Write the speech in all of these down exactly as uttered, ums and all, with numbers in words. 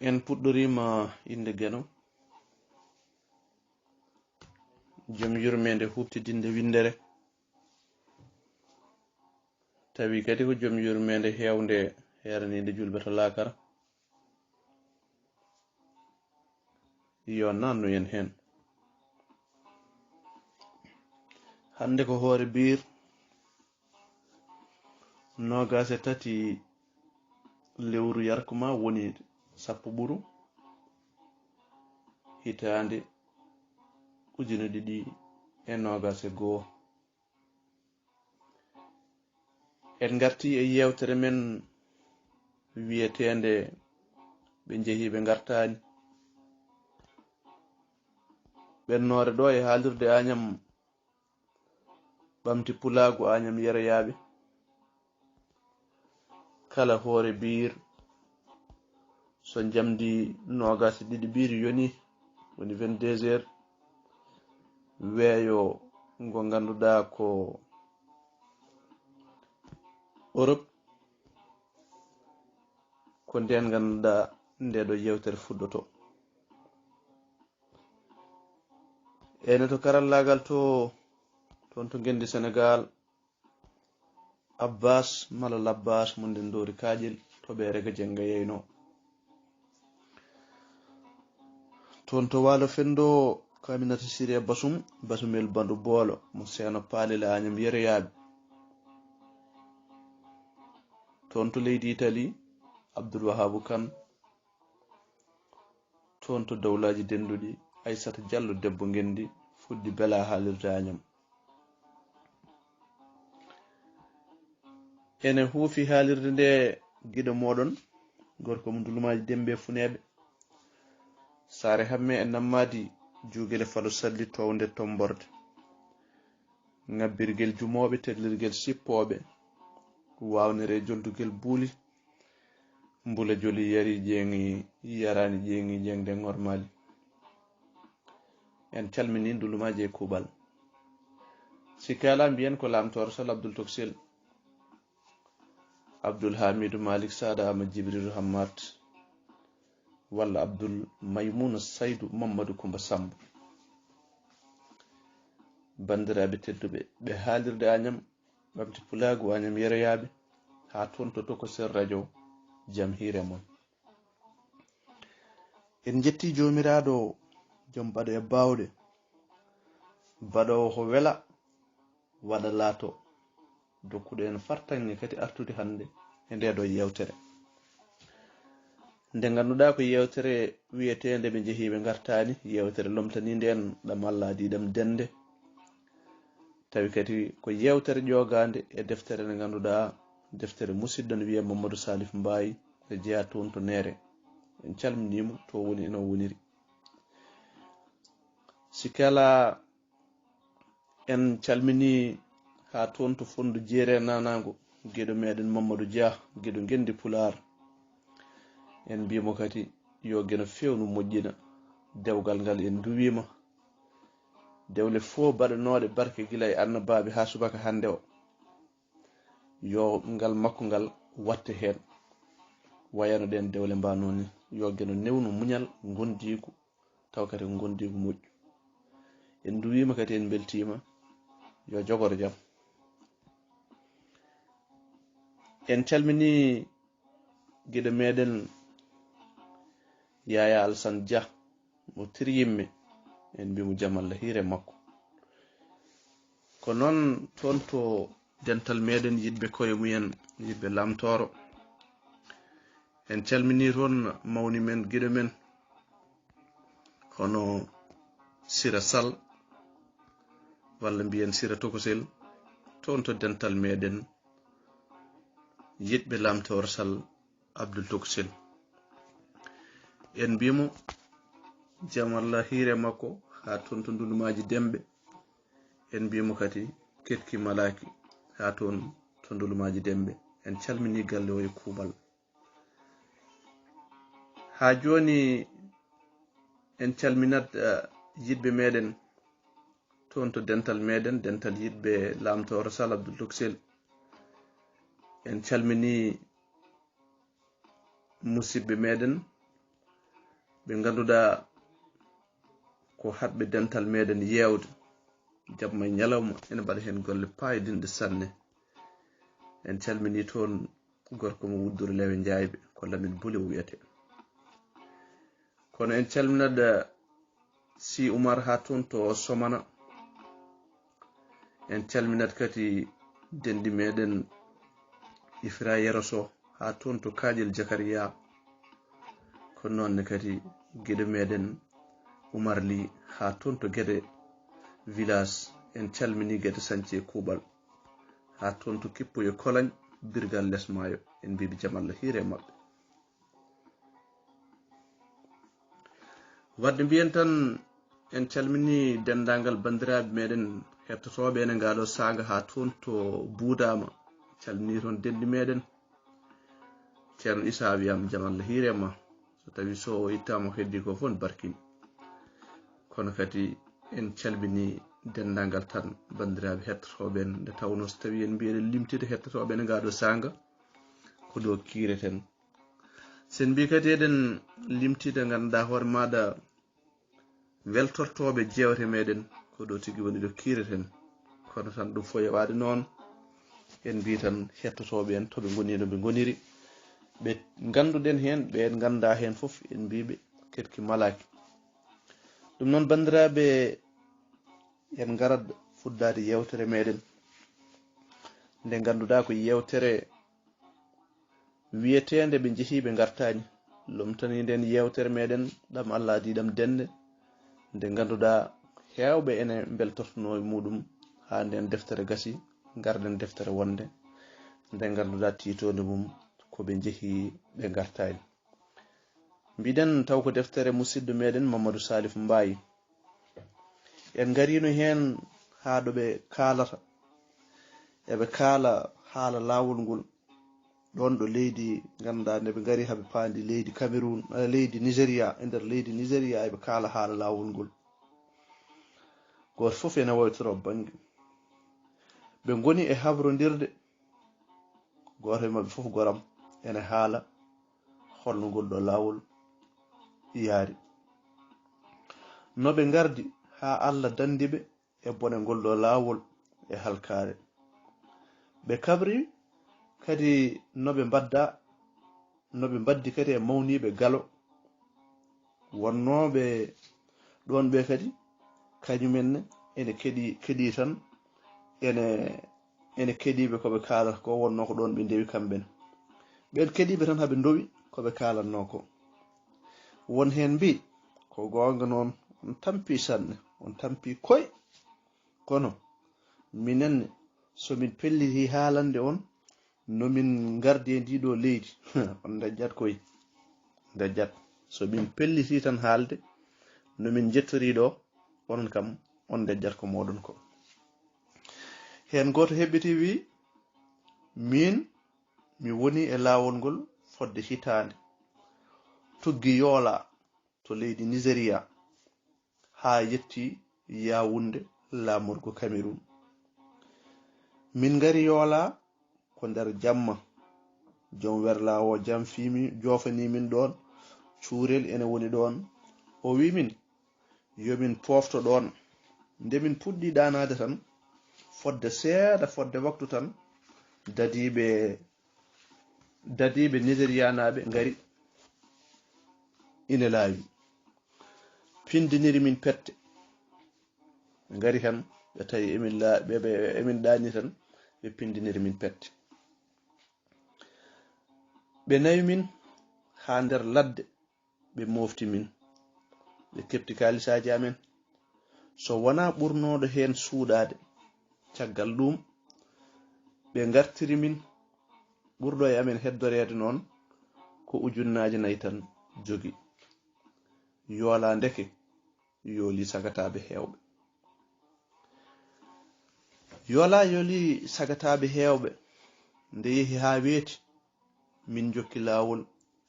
En puɗɗoriima innde Geno, jom yurmeende huuɓtidinde winndere, tawi kadi ko jom yurmeende heewnde heeraniinde juulɓe to laakara. Yo naannu en heen. Hannde ko hoore biir, noogaas e tati lewru yarkuma woni sappo ɓuru hitaande ujine ɗiɗi e noogaas e goo. En ngartii e yeewtere men wiyeteende Ɓe njehii ɓe ngartaani. Ɓennoore ɗo e haalirde Añam ɓamti pulaagu Añam yeroyaaɓe. Kala hoore biir, so njamdi noogaas e ɗiɗi biir yoni, woni vingt-deux heures, weeyo ngo ngannduɗaa ko Europe, ko ndeen ngannduɗaa nde ɗo yeewtere fuɗɗoto. Ene to karallaagal to, toon to ngenndi Senegaal, Abbas mala Labbas mo nden Ndoori Kaaƴel, to ɓeere ga Jennga yeyno. Toon to Waalo Fenndo, ko Aminata Siree Basum, Basumel Bandu Boolo, mo Seeno Paali la Añam yeroyaaɓe. Toon to leydi Itali, Abdul Wahaabu Kan. Toon to dowlaaji dennduɗi, Aysata Jallo debbo ngenndi, fuɗɗi bela haalirde Añam. Ene huufi haalirde nde giɗo mooɗon, gorko mo Ndulumaaji Dembe Funeeɓe. Saare Hamme e Nammaadi, Juugele Falo Salli townde Tomborde. Ŋabbirgel jumooɓe, teglirgel sippooɓe, waawnere e joldugel buuli, mbula joli yari jeeŋi, yaraani jeeŋi jeeŋde ŋormaali. En calminii Ndulumaaji e kuuɓal. Si kaalaa mbiyen ko Laamtoor Sal Abdul Toksel, Abdul Hamidu Malik Saada Ama Jibrilu Hammat, walla Abdul Maymuna Saydu Mammadu Kumba Samb. Banndiraaɓe tedduɓe, ɓe haalirde Añam ɓamti pulaagu Añam yeroyaaɓe, haa toon to Tokosel Radio, jam hiire mon. En njettii Joomiraaɗo, jom baɗo e baawɗe, baɗoowo ko wela, waɗa laato, dokkuɗo en fartaŋŋe kadi artude hannde e nde ɗo yeewtere. Nde ngannduɗaa ko yeewtere wiyeteende Ɓe njehii ɓe ngartaani, yeewtere lomtaniinde en ɗam Allah adii ɗam dennde. Tawi kadi ko yeewtere ƴoogaande e deftere nde ngannduɗaa, deftere musidɗo ne wiyee Mamadou Salif Mbaye, ne jeyaa toon to Neere. En calminii mo to woni eno woniri. Si kala En calminii haa toon to Fonndu Jeere Naanaango, giɗo meɗen Mamadou Dia, giɗo ngenndi Pulaar. En mbii mo kadi yo Geno feewnu moƴƴina. Dewgal ngal en nduwiima. Dewle fof baɗanooɗe barke gila e annabaaɓe haa subaka hannde o. Yo ngal makko ngal watte heen. Wayano ɗeen dewle mbaanoo ni. Yo Geno newnu muñal, ngondiigu, taw kadi ko ngondiigu moƴƴu. En nduwiima kadi, en mbeltiima. Yo jogoro jam. En calminii giɗo meɗen Yaya Alsan Dia mo Tiryimme, en mbii mo jam Allah hiire makko. Ko noon toon to dental meɗen yiɗɓe koye mumen, yiɗɓe Lamtooro. En calminii toon mawni men, giɗo men, hono Sira Sall, walla mbiyen Sira Tokosel, toon to dental meɗen yiɗɓe Lamtooro Sall, Abdul Tokosel. En mbii mo jam Allah hiire makko haa toon to Ndulumaaji Demɓe. En mbii mo kadi keɗki malaaki haa toon to Ndulumaaji Demɓe. En calminii galle o e kuuɓal. Haa jooni en calminat, eh, yiɗɓe meɗen toon to dental meɗen, dental yiɗɓe Lamtooro Sall Abdul Tokosel. En calminii musidɓe meɗen ɓe ngannduɗaa ko haɗɓe dental meɗen yeewde, jamma e ñalawma, ene mbaɗa heen golle paayodinɗe sanne. En calminii toon gorko mo Wuddure Lewe Njaayɓe, ko Lamin Buli o wiyetee. Kono en calminat, eh, Si Umar haa toon to Somana. En calminat kadi denɗi meɗen Ifra Yero Soh haa toon to Kaaƴel Jakariya. Ko noon ne kadi giɗo meɗen Umar Li haa toon to Gede village. En calminii Gede Sañce e Kuuɓal. Haa toon to Kippo e Koloñ, Birgal Les Maayo. En mbiiɓe jam Allah hiire e maɓɓe. Wadde mbiyen tan, en calminii denndaangal banndiraaɓe meɗen hettotooɓe ene ngaɗo saanga haa toon to Buudaama. Calminii toon denɗi meɗen. Ceerno Isaa wiyam jam Allah hiire ma. So tawi so o ittaama ko heddi ko fof ne barkini. Kono kadi en calminii denndaangal tan banndiraaɓe hettotooɓe en, nde tawnoo so tawi en mbiyi eɗen limtide hettotooɓe ene ngaɗo saanga, ko ɗo kiireten. Sen mbi kadi eɗen limtida, ngannduɗaa hoore maaɗa, weltortooɓe jeewte meɗen, ko ɗo tigi woni ɗo kiireten. Kono tan ɗum fof yoɓaade noon, en mbi tan hettotooɓe en to ɓe ngoni, no ɓe ngoniri. Ɓe ngannduɗen heen, ɓe nganndaa heen fof, en mbiɓe ketki malaaki. Ɗum noon, banndiraaɓe, en ngarat fuɗɗaade yeewtere meɗen. Nde ngannduɗaa ko yeewtere wiyeteende ɓe njehi ɓe ngartaani. Lomtanii nden yeewtere meɗen ɗam Allah adii ɗam dennde. Nde ngannduɗaa heewɓe ene mbeltortnoo e muɗum haa nden deftere gasi, ngarɗen deftere wonnde. Nde ngannduɗaa tiitoonde mum ko ɓe njehi ɓe ngartaani. Mbiɗen taw ko deftere musidɗo meɗen Mamadou Salif Mbaye. En ngariino heen haa ɗo ɓe kaalata. Eɓe kaala haala laawol ngol. Ɗoon ɗo leydi, ngannduɗaa, nde ɓe ngari haa ɓe paandi leydi Cameroun, eh, leydi Nigeria, e nder leydi Nigeria eɓe kaala haala laawol ngol. Gooto fof ene woytoro bannge. Ɓe ngoni e habrondirde. Gooto e maɓɓe fof goram ene haala holno ngol ɗo laawol yaari. No ɓe ngardi haa Allah danndi ɓe e bone ngol ɗo laawol e halkaare. Ɓe kabri kadi no ɓe mbadda, no ɓe mbaddi kadi e mawniiɓe galo. Wonnooɓe ɗoon ɓe kadi, kañumen ne ene keɗi, keɗi tan, ene, ene keɗiiɓe ko ɓe kaalata ko, wonnoo ko ɗoon ɓe ndewi kamɓe ne. Ɓeen keɗiiɓe tan haa ɓe ndowi ko ɓe kaalatnoo ko. Won heen mbii, ko goonga noon, on tampii sanne, on tampii koy. Kono minen ne, so min pellitii haalande on no min ngardi e ndii ɗoo leydi, on ndañƴat koy, ndañƴat. So min pellitii tan haalde no min njettorii ɗoo, onon kam on ndañƴat ko mooɗon ko. Heen gooto heɓɓitii wii, miin mi wonii e laawol ngol fodde hitaande, tuggi Yoola to leydi Nigeria haa yetti Yaawunde laamorgo Cameroun. Min ngari Yoola ko nder jamma. Joom werlaawo o jamfii min, joofanii min ɗoon, cuurel ene woni ɗoon. O wii min, yo min poofto ɗoon. Nde min puɗɗii ɗaanaade tan, fodde seeɗa, fodde waktu tan, dadiiɓe, dadiiɓe Nigerianaaɓe ngari, ine laawi. Pindiniri min pette. Ɓe ngari tan, ɓe tawi emin la-, ɓe, ɓe, emin ɗaani tan, ɓe pindiniri min pette. Ɓe nawi min haa nder ladde, ɓe moofti min. Ɓe keɓti kaalisaaji amen. So wonaa ɓurnooɗo heen suuɗaade, caggal ɗuum, ɓe ngartiri min, ɓurɗo e amen heddoreede noon, ko ujunnaaje nayi tan jogi. Yoola ndeke, yooli sagataaɓe heewɓe. Yoola yooli sagataaɓe heewɓe. Nde yehi haa weeti, min njokki laawol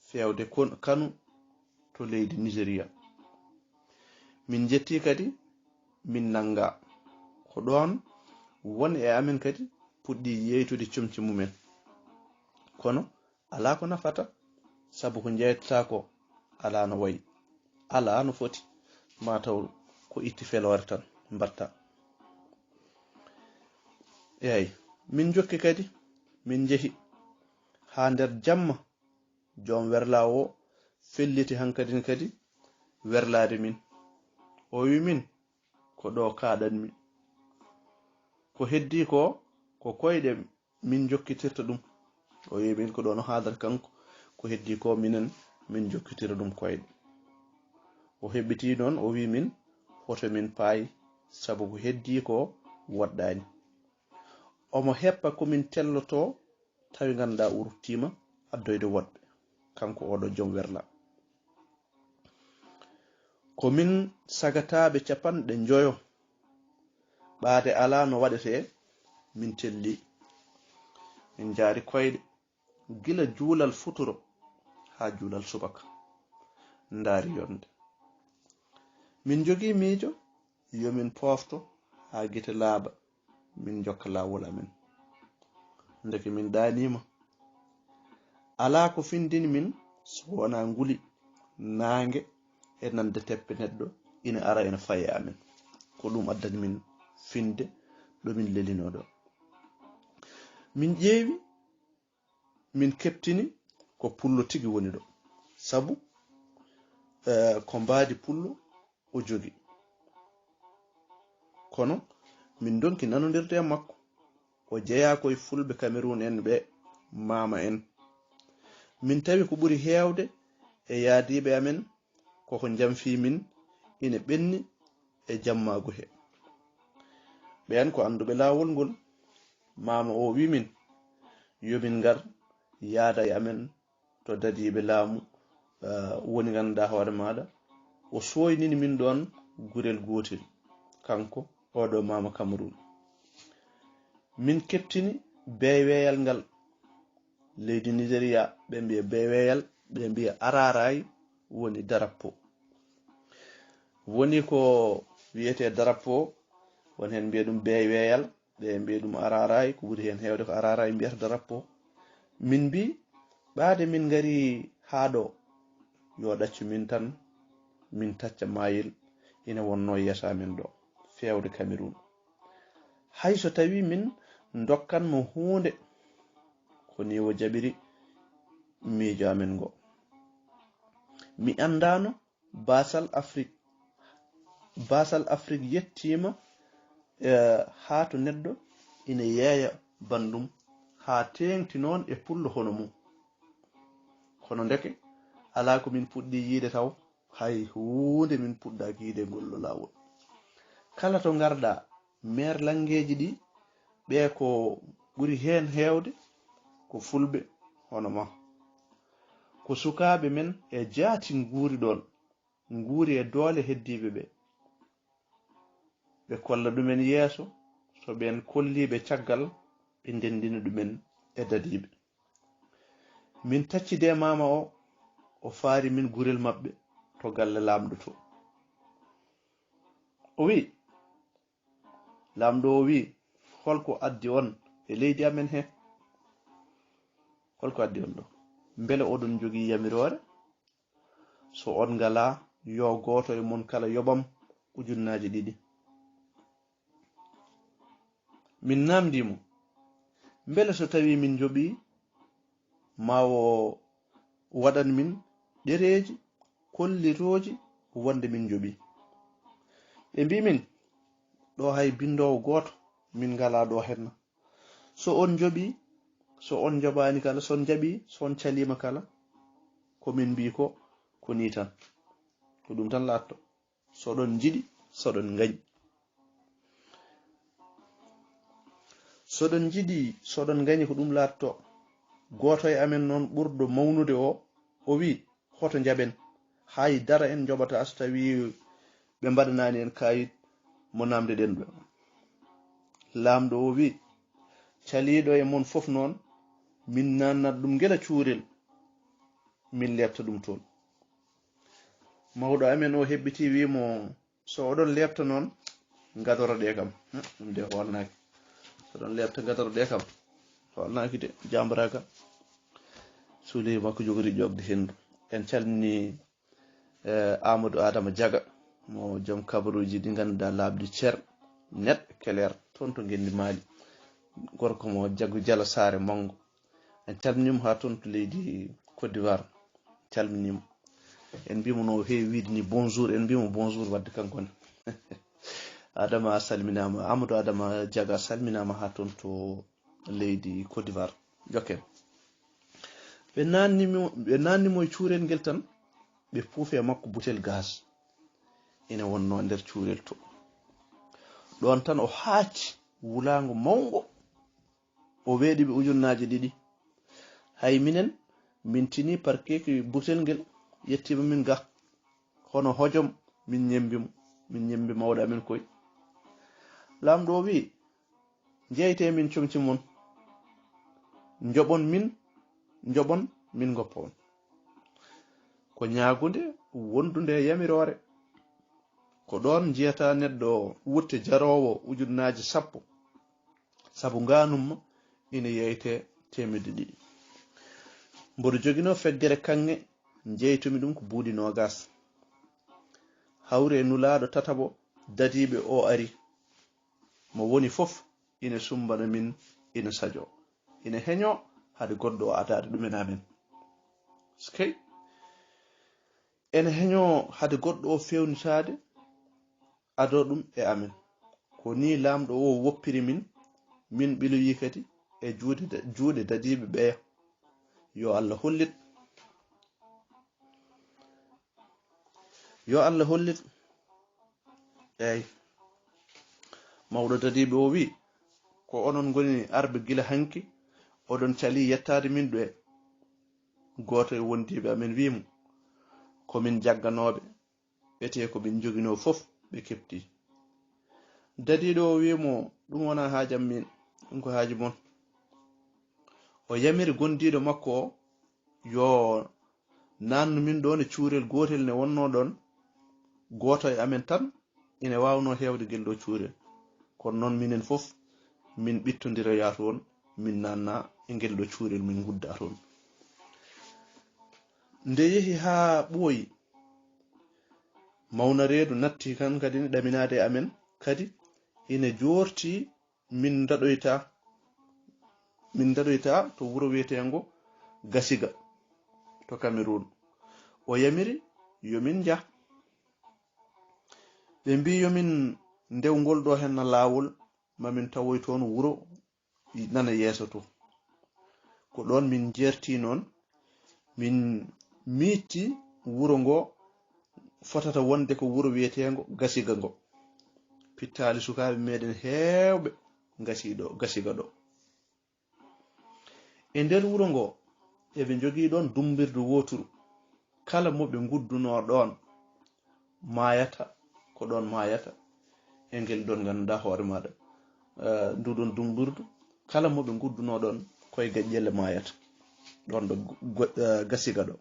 feewde kon-, Kanu to leydi Nigeria. Min njettii kadi, min nanngaa. Ko ɗoon won e amen kadi puɗɗii yeeytude comci mumen. Kono alaa ko nafata, sabu ko njeytataa ko alaa no wayi. Alaa no foti, mataw ko itti feloore tan mbatta. Eey, min njokki kadi, min njehi haa nder jamma. Joom werlaa o felliti hankadin kadi werlaade min. O wi min, "Ko ɗo kaaɗanmi." Ko heddii ko, ko koyɗe min njokkitirta ɗum. O wi min, "Ko ɗo no haadata kanko, ko heddii ko minen min njokkitira ɗum koyɗe." O heɓɓitii noon, o wi min, "Hoto min paay, sabu ko heddii ko woɗɗaani." Omo heppa ko min telloto, tawi ngannduɗaa o ruttiima addoyde woɗɓe, kanko oɗo joom werla. Ko min sagataaɓe capanɗe njoyo, ɓaade alaa no waɗetee, min telli. Min njaari koyɗe, gila juulal futuro haa juulal subaka. Ndaari yonde. Min njogii miijo, yo min poofto haa gite laaɓa, min njokka laawol amen. Ndeke min ɗaaniima. Alaa ko findini min so wonaa nguli, naange e nande teppe neɗɗo ina ara ina faye amen. Ko ɗum addani min finde ɗo min lelinoo ɗo. Min ƴeewi, min keɓtini ko pullo tigi woni ɗo. Sabu, eh, ko mbaadi pullo o jogi. Kono min ndonki nanondirde e makko. O jeyaa ko e fulɓe Cameroun en ɓe maama en. Min tawi ko ɓuri heewde e yaadiiɓe amen koko njamfii min ina ɓenni e jammaagu he. Ɓeen ko annduɓe laawol ngol. Maama o wi min, yo min ngar yaada e amen to dadiiɓe laamu, eh, woni ngannduɗaa hoore maaɗa. O sooynini min ɗoon gurel gootel, kanko oɗo maama Cameroun. Min keɓtini beeweeyal ngal. Leydi Nigeria, ɓe mbiya beeweeyal, ɓe mbiya araaraay woni darappo. Woni ko wiyetee darappo, won heen mbiya ɗum beeweeyal, ɓe mbiya ɗum araaraay, ko ɓuri heen heewde ko araaraay mbiyata darappo. Min mbi, ɓaade min ngari haa ɗo, yo ɗaccu min tan, min tacca maayel ina wonnoo yeeso amen ɗo, feewde Cameroun. Hay so tawii min ndokkan mo huunde, ko nii o jaɓiri miijo amen ngo. Mi anndaano baasal Afrik. Baasal Afrik yettiima, eh, haa to neɗɗo ina yeeya banndum, haa teeŋti noon e pullo hono mum. Kono ndeke, alaa ko min puɗɗii yiyde taw, hay huunde min puɗɗaaki yiyde ngol ɗo laawol. Kala to ngarɗaa, meer lanngeeji ɗi, ɓe ko ɓuri heen heewde ko fulɓe hono ma. Ko sukaaɓe men e jaati nguuri ɗoon, nguuri e doole heddiiɓe ɓe. Ɓe kolla ɗumen yeeso, so ɓeen kolliiɓe caggal, ɓe ndenndina ɗumen e dadiiɓe. Min taccide maama o, o faari min gurel maɓɓe to galle laamɗo to. O wi, laamɗo o wi, "Holko addi on e leydi amen he? Holko addi on ɗo? Mbele oɗon njogii yamiroore? So on ngalaa, yo gooto e mon kala yoɓam ujunnaaji ɗiɗi." Min naamndii mo, "Mbele so tawii min njoɓii, ma o waɗan min ɗereeji kollitooji wonde min njoɓii?" Ɓe mbii min, "Ɗo hay binndoowo gooto min ngalaa ɗo henna. So on njoɓii, so on njoɓaani kala, so on njaɓii, so on caliima kala, ko min mbii ko, ko nii tan. Ko ɗum tan laatto. So ɗon njiɗi, so ɗon ngañi. So ɗon njiɗi, so ɗon ngañi, ko ɗum laatto." Gooto e amen noon ɓurɗo mawnude o, o wi, "Hoto njaɓen. Hay dara en njoɓataa so tawii ɓe mbaɗanaani en kaayit mo naamnde-ɗen ɗo." Laamɗo o wi, "Caliiɗo e mon fof noon, min naannat ɗum gila cuurel, min leepta ɗum toon." Mawɗo amen o heɓɓitii wi mo, "So oɗon leepta noon, ngadoroɗee kam." Hmm, ɗum de hoolnaaki. "So oɗon leepta, ngadoroɗee kam." Hoolnaaki de, jaambaraagal. Suulee makko jogori ƴoogde henndu. En calminii eh, Amadou Adama Diaga, mo joom kabaruuji ɗi ngannduɗaa laaɓɗi cer, net, keleer, toon to Ngenndi Maali. Gorko mo Jagu Jala Saare Manngo. En calminiima haa toon to leydi Côte d'Ivoire. Calminiima. En mbiima no heewi wiide ni bonjour, en mbiima bonjour wadde kanko ne. Adama a salminaama, Amadou Adama Diaga a salminaama haa toon to leydi Côte d'Ivoire. Jokken. Ɓe naanni mo, ɓe naanni mo e cuurel ngel tan, ɓe puufi e makko butel gaz. Ina wonnoo nder cuurel to. Ɗoon tan o haaci wulaango mawngo. O weeɗi ɓe ujunnaaje ɗiɗi. Hay minen, min tini parquet ki butel ngel, yettiima min ga. Hono hojom, min ñemmbi mo, min ñemmbi mawɗo amen koy. Laamɗo o wi'i, "Njeyte min comci mon. Njoɓon min, njoɓon min ngoppa on." Ko ñaagunde wondunde e yamiroore. Ko ɗoon njiyata neɗɗo wutte jaroowo ujunnaaje sappo. Sabu ngaanum mo ina yeyte teemedde ɗiɗi. Mboɗo joginoo feggere kaŋŋe, njeytumi ɗum ko buuɗi noogaas. Hawri e nulaaɗo tataɓo dadiiɓe o ari. Mo woni fof ina sumbana min, ina sajo. Ina heño hade goɗɗo o adaade ɗum en amen. Skey. Ene heño hade goɗɗo o fewnitaade ado ɗum e amen. Ko ni Laamɗo o woppiri min, min ɓiloyi kadi e juuɗe da-, juuɗe dadiiɓe ɓeya. Yo Allah hollit. Yo Allah hollit. Eey. Mawɗo dadiiɓe o wi'i, "Ko onon ngoni arɓe gila hanki, oɗon calii yettaade min ɗo e." Gooto e wondiiɓe amen wi'i mo, "Ko min jagganooɓe, etee ko min njoginoo fof ɓe keɓti." Dadiiɗo o wi'i mo, "Ɗum wonaa haajam min, ɗum ko haaju mon." O yamiri gondiiɗo makko o, yo naannu min ɗoon e cuurel gootel ne wonnoo ɗoon, gooto e amen tan ina waawnoo heewde ngel ɗo cuurel. Kono noon minen fof min ɓittondiroya toon, min naanna e ngel ɗo cuurel, min ngudda toon. Nde yehi haa ɓooyi, mawna reedu natti kan kadi ne ɗaminaade e amen, kadi ina joorti min ndaɗoyta, min ndaɗoyta to wuro wiyeteengo Gasiga to Cameroun. O yamiri yo min njah. Ɓe mbii yo min ndew ngol ɗo henna laawol, ma min tawoy toon wuro nana yeeso to. Ko ɗoon min njeerti noon, min miijti wuro ngo fotata wonde ko wuro wiyeteengo Gasiga ngo. Pittaali sukaaɓe meɗen heewɓe ngasi ɗo, Gasiga ɗo. E nder wuro ngo, eɓe njogii ɗoon dummbirdu wooturu. Kala mo ɓe nguddunoo ɗoon maayata, ko ɗoon maayata. E ngel ɗoon ngannduɗaa hoore maaɗa, eh, ndu ɗoon dummbirdu, kala mo ɓe nguddunoo ɗoon, koye Gaƴƴelle maayata. Ɗoon ɗo go-, go-, eh, Gasiga ɗo.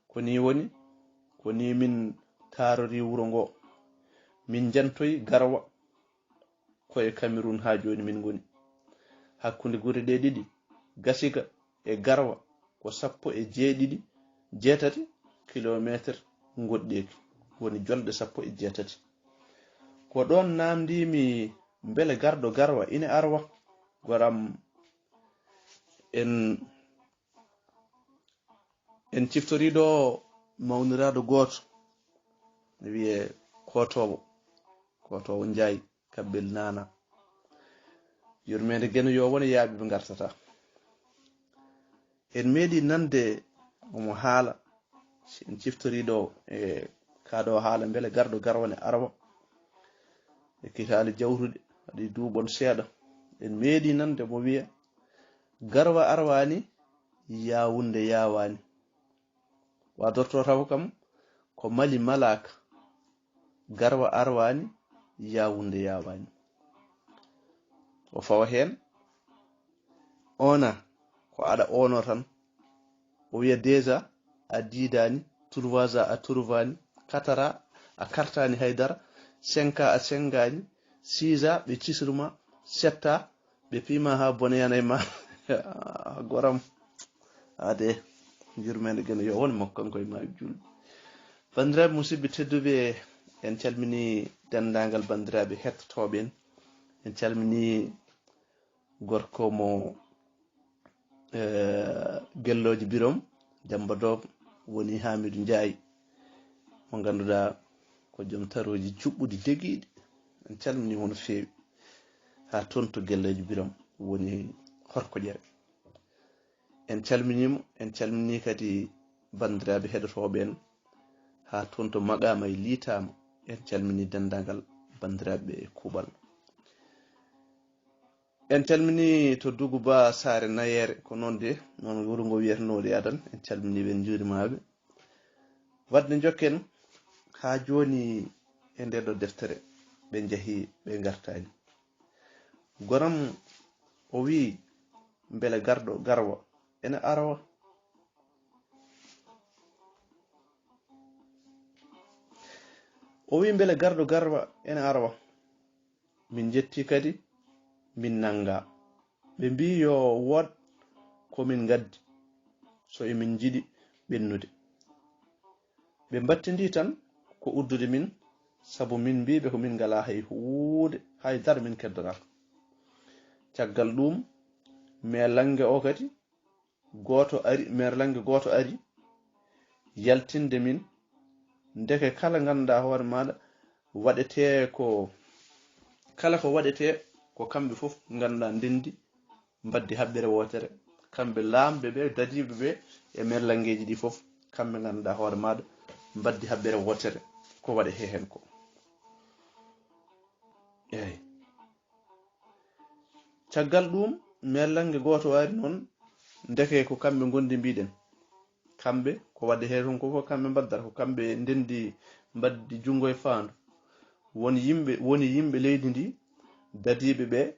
Ko nii woni, ko nii min taarori wuro ngo. Min njantoyi Garwa, ko e Cameroun haa jooni min ngoni. Hakkunde gure ɗe ɗiɗi, Gasiga e Garwa, ko sappo e jeeɗiɗi, jeetati kilomeeter ngoɗɗeeki, woni jolɗe sappo e jeetati. Ko ɗoon naamndiimi mbele garɗo Garwa ina arwa, goram en, en ciftorii ɗo mawniraaɗo gooto, ne wiyee Kootoowo, Kootoowo Njaay. Kabbel Naana. Yurmeende Geno yo won e yaaɓe ɓe ngartata. En meeɗi nande omo haala, si en ciftorii ɗo e kaa ɗo haala, mbele garɗo Garwa ne arwa. E kitaale jawtuɗe, waɗi duuɓon seeɗa. En meeɗi nande omo wiya, "Garwa arwaani, Yaawunde yaawaani." Wa dorto taw kam ko Mali malaaka, Garwa arwaani, Yaawunde yaawaani. O fawa heen, oona ko aɗa oono tan. O wiya deux a, a diidaani, trois a, a turvaani, quatre a, a kartaani hay dara, cinq a, a senngaani, six a, ɓe cisru ma, sept a, ɓe piima haa bone yana e ma. Goram. Ade, yurmeende Geno yo won e makko, kanko e ma e julɓe. Banndiraaɓe musidɓe tedduɓe, en calminii denndaangal banndiraaɓe hettotooɓe en. En calminii gorko mo, eh, Gellooji Birom, Demmba Doom, woni Haamiidu Njaay, mo ngannduɗaa ko joom tarooji juɓɓuɗi degiiɗi. En calminii mo no feewi. Haa toon to Gellooji Birom woni Horkoƴere. En calminii mo, en calminii kadi banndiraaɓe heɗotooɓe en, haa toon to Maqaama e Liitaama. En calminii denndaangal banndiraaɓe e kuuɓal. En calminii to Dugu Ba Saare Nayeere, ko noon de, noon wuro ngo wiyatnoo de adan. En calminii ɓe, en njuuriima ɓe. Waɗde njokken haa jooni e ndee ɗoo deftere, ɓe njahi, ɓe ngartaani. Goram o wiyi, mbele garɗo garwa ene arwa? O wiyi, mbele garɗo garwa ene arwa? Min njetti kadi, min nannga. Ɓe mbiyi yo wood ko min ngaddi, so emin njiɗi ɓennude. Ɓe mbattindii tan ko uddude min, sabu min mbiiɓe ko min ngalaa hay huunde, hay dara min keddoraaka. Caggal ɗuum, meerlannge o kadi gooto ari, meerlannge gooto ari yaltinde min. Ndeke kala ngannduɗaa hoore maaɗa waɗetee ko, kala ko waɗetee ko kamɓe fof ngannduɗaa ndenndi, mbaddi haɓɓere wootere. Kamɓe laamɓe ɓe, dadiiɓe ɓe e meerlanngeeji ɗi fof, kamɓe ngannduɗaa hoore maaɗa mbaddi haɓɓere wootere ko waɗetee heen ko. Eey. Caggal ɗuum, meerlannge gooto ari noon, ndeke ko kamɓe ngondi mbiɗen. Kamɓe, ko waɗetee toon ko fof kamɓe mbaddata, ko kamɓe ndenndi mbaddi junngo e faandu. Won yimɓe, woni yimɓe leydi ndi, dadiiɓe ɓe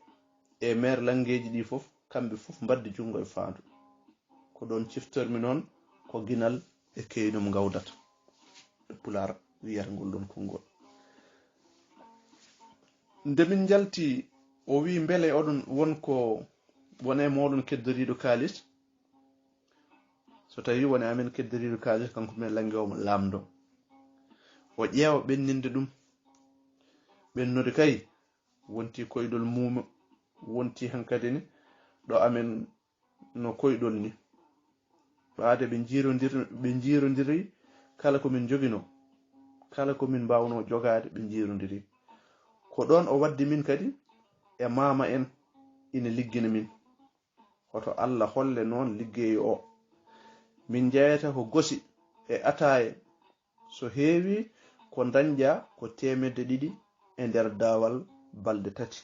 e meerlanngeeji ɗi fof, kamɓe fof mbaddi junngo e faandu. Ko ɗoon ciftormi noon ko ginal e keynum ngawdata. E Pulaar wiyata ngol ɗoon konngol. Nde min njalti, o wiyi, mbele oɗon won ko, won e mooɗon keddoriiɗo kaalis? So tawii won e amen keddoriiɗo kaalis, kanko meerlannge o mo laamɗo. O ƴeewa ɓenninde ɗum. Ɓennude kay, wonti koyɗol muumo, wonti hankadi ne ɗo amen no koyɗol ni. Ɓaade ɓe njiirondir-, ɓe njiirondiri kala ko min njoginoo, kala ko min mbaawnoo jogaade, ɓe njiirondiri. Ko ɗoon o waddi min kadi e maama en ina liggina min. Hoto Alla holle noon liggeeyo o. Min njeyata ko gosi e ataaye, so heewi ko ndañƴa ko teemedde ɗiɗi e nder daawal balɗe tati.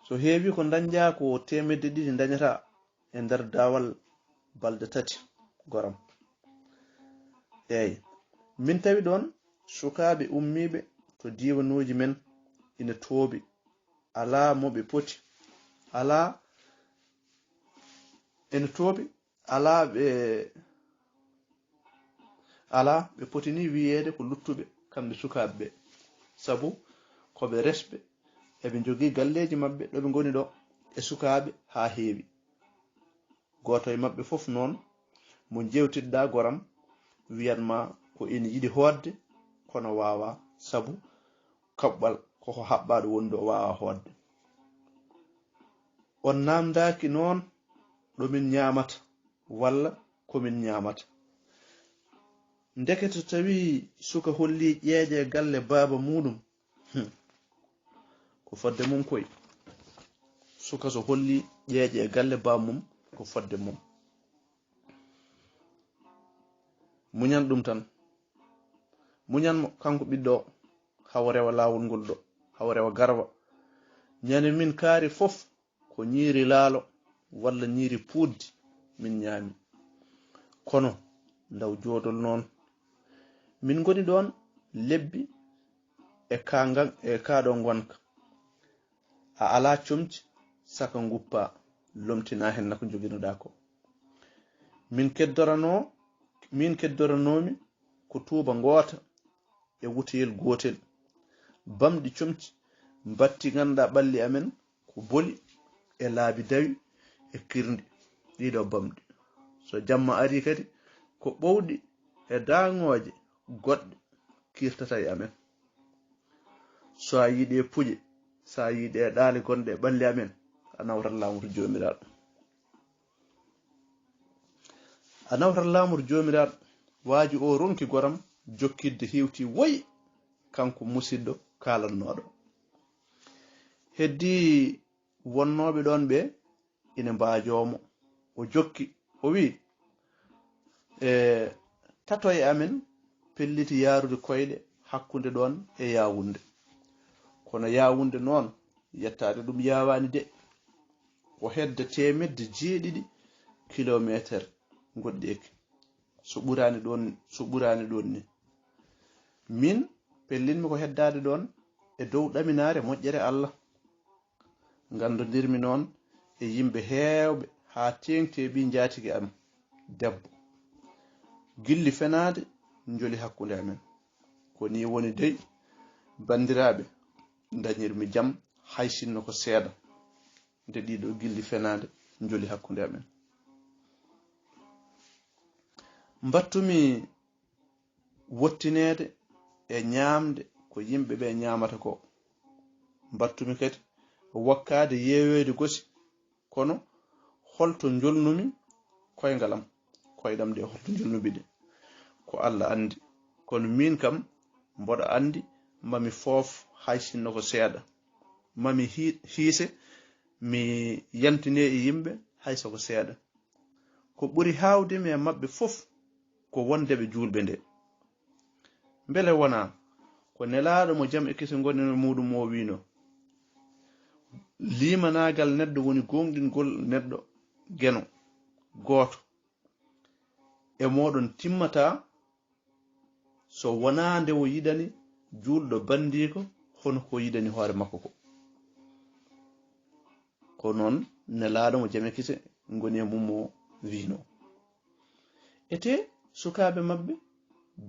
So heewi ko ndañƴa ko teemedde ɗiɗi ndañata e nder daawal balɗe tati, goram. Eey, min tawi ɗoon sukaaɓe ummiiɓe to diiwanuuji men ina tooɓi, alaa mo ɓe poti, alaa ina tooɓi, alaa ɓe, alaa ɓe poti ni wiyeede ko luttuɓe, kamɓe sukaaɓe ɓe. Sabu ko ɓe resɓe, eɓe njogii galleeji maɓɓe ɗo ɓe ngoni ɗo e sukaaɓe haa heewi. Gooto e maɓɓe fof noon, mo njeewtidɗaa goram, wiyat ma ko ina yiɗi hootde, kono waawaa, sabu kaɓɓal koko haɓɓaaɗo woni ɗo, waawaa hootde. On naamndaaki noon ɗo min ñaamata walla ko min ñaamata. Ndeke so tawii suka hollii ƴeeƴe galle baaba muuɗum, hmm, ko fodde mum koy. Suka so hollii ƴeeƴe galle baaba mum, ko fodde mum. Muñan ɗum tan. Muñan mo, kanko ɓiɗɗo o, hawo rewa laawol ngol ɗo, hawo rewa garwa. Ñande min kaari fof, ko ñiiri laalo walla ñiiri puuddi min ñaami. Kono ndaw joodol noon. Min ngoni ɗoon lebbi e kaa ngan-, e kaa ɗo ngonka. A alaa comci, saka nguppa, lomtinaa heen na ko njoginoɗaa ko. Min keddoranoo, min keddoranoomi ko tuuba ngoota e wuteyel gootel. Bamɗi comci mbatti ngannduɗaa ɓalli amen ko boli e laabi dawi e kirndi. Ɗiɗo bamɗi. So jamma arii kadi, ko ɓowɗi e daaŋooje goɗɗe kiirtata e amen. So a yiɗi e puƴe, so a yiɗi e ɗaale gonɗe e ɓalli amen, a nawrat laamu to Joomiraaɗo. A nawrat laamu to Joomiraaɗo. Waaju o ronki goram jokkitde hewti woyi, kanko musidɗo kaalannooɗo. Heddii wonnooɓe ɗoon ɓe ina mbaajoo mo. O jokki, o wi'i, "E, tato e amen pelliti yaarude koyɗe hakkunde ɗoon e Yaawunde. Kono Yaawunde noon, yettaade ɗum yaawaani de. Ko hedde teemedde jeeɗiɗi kilomeeter ngoɗɗeeki, so ɓuraani ɗoon, so ɓuraani ɗoon ni. Min, pellinmi ko heddaade ɗoon e dow ɗaminaare moƴƴere Allah." Nganndondirmi noon e yimɓe heewɓe haa teeŋti e ɓii njaatige am debbo. Gilli fenaande njoli hakkunde amen. Ko nii woni dey, banndiraaɓe, ndañirmi jam, hay sinno ko seeɗa, nde ɗiɗo gilli fenaande njoli hakkunde amen. Mbattumi wottineede e ñaamde ko yimɓe ɓe ñaamata ko. Mbattumi kadi wakkaade yeeyoyde gosi, kono holto njolnumi koyngal am, koyɗam ɗe holto njolnumi ɗe? Ko Allah anndi. Kono miin kam, mboɗo anndi, mami foof hay sinno ko seeɗa. Mami hi-, hiise, mi yantine e yimɓe hay so ko seeɗa. Ko ɓuri haawde mi e maɓɓe fof ko wonde ɓe juulɓe nde. Mbele wonaa ko nelaaɗo mo jam e kise ngoni e muuɗum o wiino, "Liimanaagal neɗɗo woni gooŋɗingol neɗɗo geno gooto e mooɗon timmataa so wonaa nde o yiɗani juulɗo banndiiko hono ko yiɗani hoore makko ko." Ko noon nelaaɗo mo jam e kise ngoni e mum o wiino. Ete sukaaɓe maɓɓe,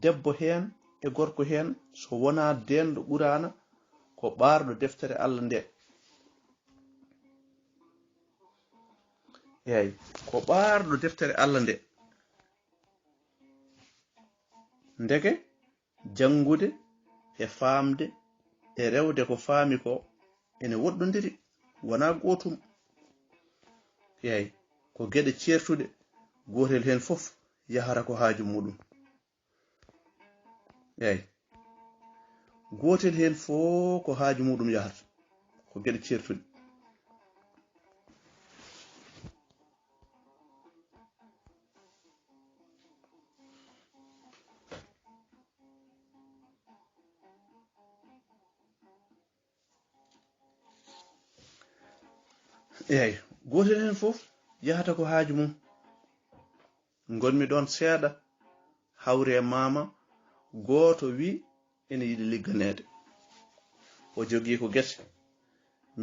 debbo heen e gorko heen, so wonaa deenɗo Quraana, ko ɓaarɗo deftere Allah nde. Eey, ko ɓaarɗo deftere Allah nde. Ndeke janngude e faamde e rewde ko faami ko ene woɗɗondiri, wonaa gootum. Eey, ko geɗe ceertuɗe, gootel heen fof yahata ko haaju muuɗum. Eey, gootel heen fof ko haaju muuɗum yahata, ko geɗe ceertuɗe. Eey, gootel heen fof yahata ko haaju mum. Ngonmi ɗoon seeɗa, hawri e maama, gooto wi ene yiɗi ligganeede. O jogii ko gese,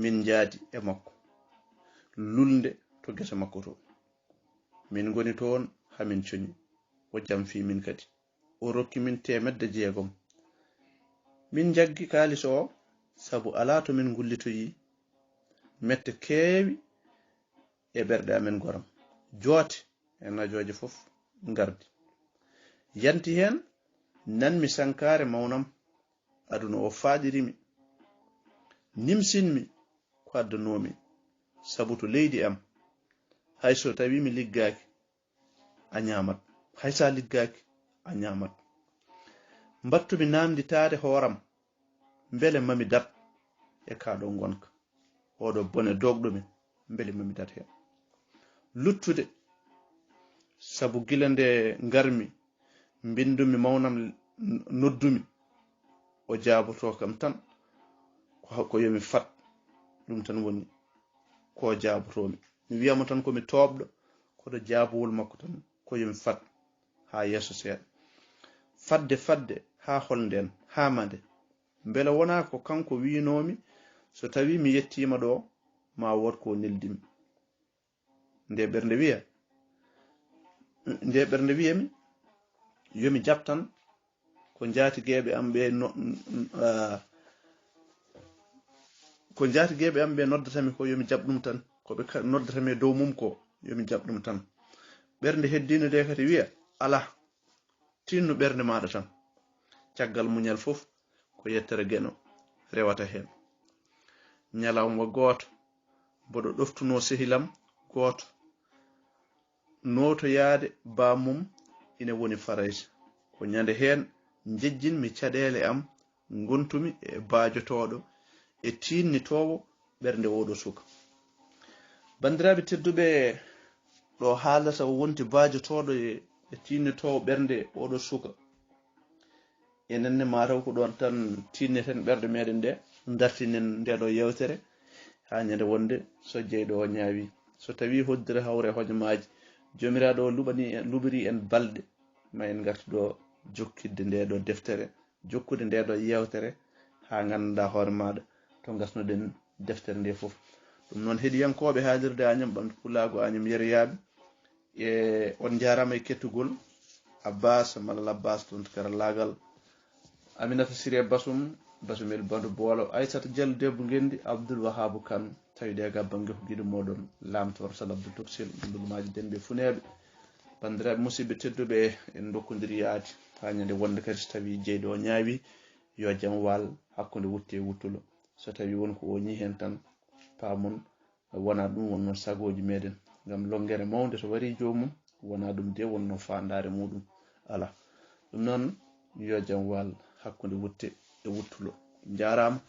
min njaadi e makko, lulnde to gese makko to. Min ngoni toon, haa min coñi. O jamfii min kadi. O rokki min teemedde jeegom. Min njaggi kaalis o, sabu alaa to min ngullitoyii. Mette keewi e ɓerɗe amen goram. Joote e najooje fof ngardi. Yanti heen, nanmi sankaare mawnam, aduna o faaɗiri mi. Nimsin mi ko addanoo mi, sabu to leydi am, hay so tawii mi liggaaki, a ñaamat. Hay so a liggaaki, a ñaamat. Mbattumi naamnditaade hooram, mbele mami dat e kaa ɗoo ngonka. Oɗo bone doogɗo mi, mbele mami dat heen. Luttude, sabu gila nde ngarmi, mbinndumi mawnam, n-, noddumi, o jaabotoo kam tan, ko, ko yo mi fat, ɗum tan woni ko jaabotoo mi. Mi wiya mo tan ko mi tooɓɗo, kono jaabowol makko tan ko yo mi fat haa yeeso seeɗa. Fadde, fadde, haa hol ndeen, haa mande. Mbele wonaa ko kanko wiynoomi, so tawii mi yettiima ɗo, ma wood ko neldimi. Nde ɓernde wiya, nde ɓernde wiya mi, yo mi jaɓ tan ko njaatigeeɓe am ɓe no-, ah, ko njaatigeeɓe am ɓe noddatami ko, yo mi jaɓ ɗum tan. Ko ɓe ka-, noddatami e dow mum ko, yo mi jaɓ ɗum tan. ɓernde heddiinde nde kadi wiya, alaa, tinnu ɓernde maaɗa tan. Caggal muñal fof ko yettere geɗo rewata heen. Ñalawma gooto, mboɗo ɗoftunoo sehilam gooto nootoyaade bammum ina woni Farayse. Ko ñande heen njejjinmi caɗeele am ngontumi e baajotooɗo e tiinnitoowo ɓernde ooɗo suka. Banndiraaɓe tedduɓe, ɗo haalata o wonti baajotooɗo e e tiinnitoowo ɓernde ooɗo suka. Enen ne mataw ko ɗoon tan tiinneten ɓerɗe meɗen ɗe, dartinen nde ɗo yewtere haa ñande wonde so jeyɗo o ñaawi. So tawi hoddere hawre hojomaaji, joomiraaɗo o luɓani luɓiri en balɗe, ma en ngartu ɗo jokkidde nde ɗo deftere, jokkude nde ɗo yewtere haa nganndanɗaa hoore maaɗa to ngasnoɗen deftere nde fof. Ɗum noon, heɗiyankooɓe haalirde Añam Ɓamde Pulaagu Añam Yeroyaaɓe, e on njaaraama e kettugol. Abbas Malal Abbas toon to karallaagal, Aminata Siré Basum, Basumel Bandu Boolo, Aysata Jallo Debbo Ngenndi, Abdoul Wahabu Kan, tawi ɗe ga bannge ko giɗo mooɗon laamtoor Sal Abdou Toksel, Abdoul Maaji Dembe Funeeɓe. Banndiraaɓe musidɓe tedduɓe, en ndokkondirii yaadi haa ñande wonde kadi so tawi jeyɗo o ñaawi, yo jam waal hakkunde wutte e wuttulo. So tawi won ko o ñii heen tan, paamon wonaa ɗum wonnoo sagooji meɗen, ngam lonngere mawnde so warii joomum, wonaa ɗum de wonnoo faandaare muɗum. Alaa. Ɗum noon, yo jam waal hakkunde wutte e wuttulo. Njaaraama.